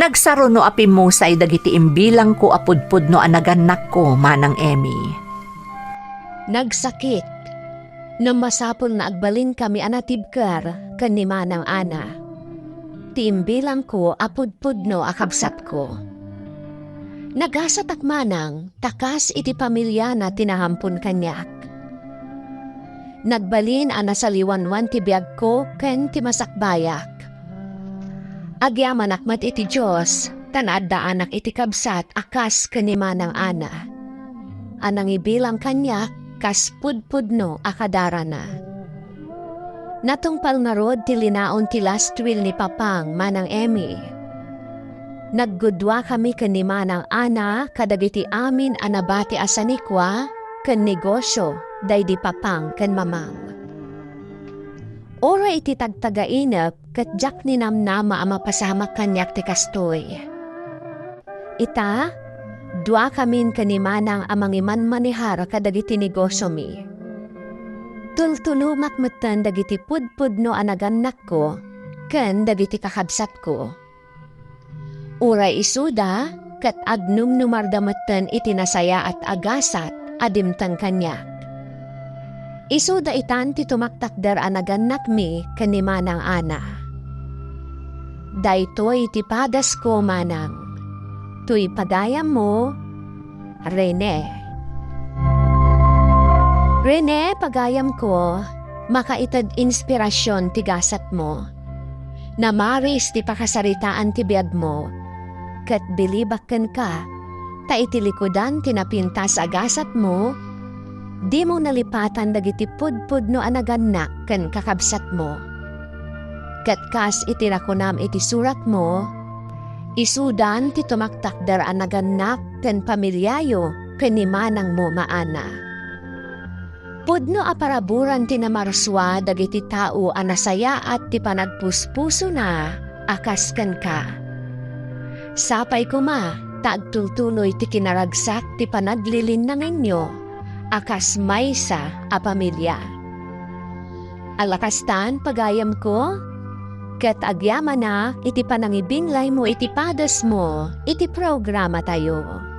Nagsaruno a pimmusay dagiti imbilangko a pudpudno a nagannakko, Manang Emmy. Nagsakit. Ngem masapul nga agbalin kami a natibker ken ni Manang Ana, ti imbilangko a pudpudno a kabsatko. Nagasatak manang ta kas iti pamiliana ti nahampon kaniak. Nagbalin a nasaliwanwan ti biagko ken ti masakbayak. Agyamanak met iti Dios, ta naaddaanak iti kabsat a kas ken ni Manang Ana, a nangibilang kaniak kas pudpudno a kadarana. Natungpal ngarud ti linaon ti last will ni Papang, Manang Emmy. Naggudduakami ken ni Manang Ana kadagiti amin a nabati a sanikua ken negosio daydi Papang ken Mamang. Uray iti tagtagainep ket diak ninamnama a mapasamak kaniak ti kastoy. Ita, duakamin ken ni Manang a mangimanmanehar kadagiti negosiomi. Tultulumak metten dagiti pudpudno a nagannakko ken dagiti kakabsatko. Uray isuda, ket agnumnumarda metten iti nasayaat a gasat a dimteng kaniak. Isuda itan ti tumaktakder a nagannakmi ken ni Manang Ana. Daytoy ti padasko, Manang. Toy pagayammo, Rene. Rene, pagayamko, makaited inspirasyon ti gasatmo. Namaris ti pakasaritaan ti biagmo, ket bilibak kenka, ta iti likudan ti napintas a gasatmo, dimo nalipatan dagiti pudpudno a nagannak ken kakabsatmo. Ket kas iti nakunam iti suratmo, isudan ti tumaktakder a nagannak ken pamiliayo ken ni manangmo, Maana. Pudno a paraburan ti namarsua dagiti tao a nasayaat ti panagpuspusona a kas kenka. Sapay koma ta agtultuloy ti kinaragsak ti panaglilinnangenyo a kas maysa a pamilia. Ala kastan, pagayamko, ket agyamanak iti panangibinglaymo iti padasmo iti programatayo.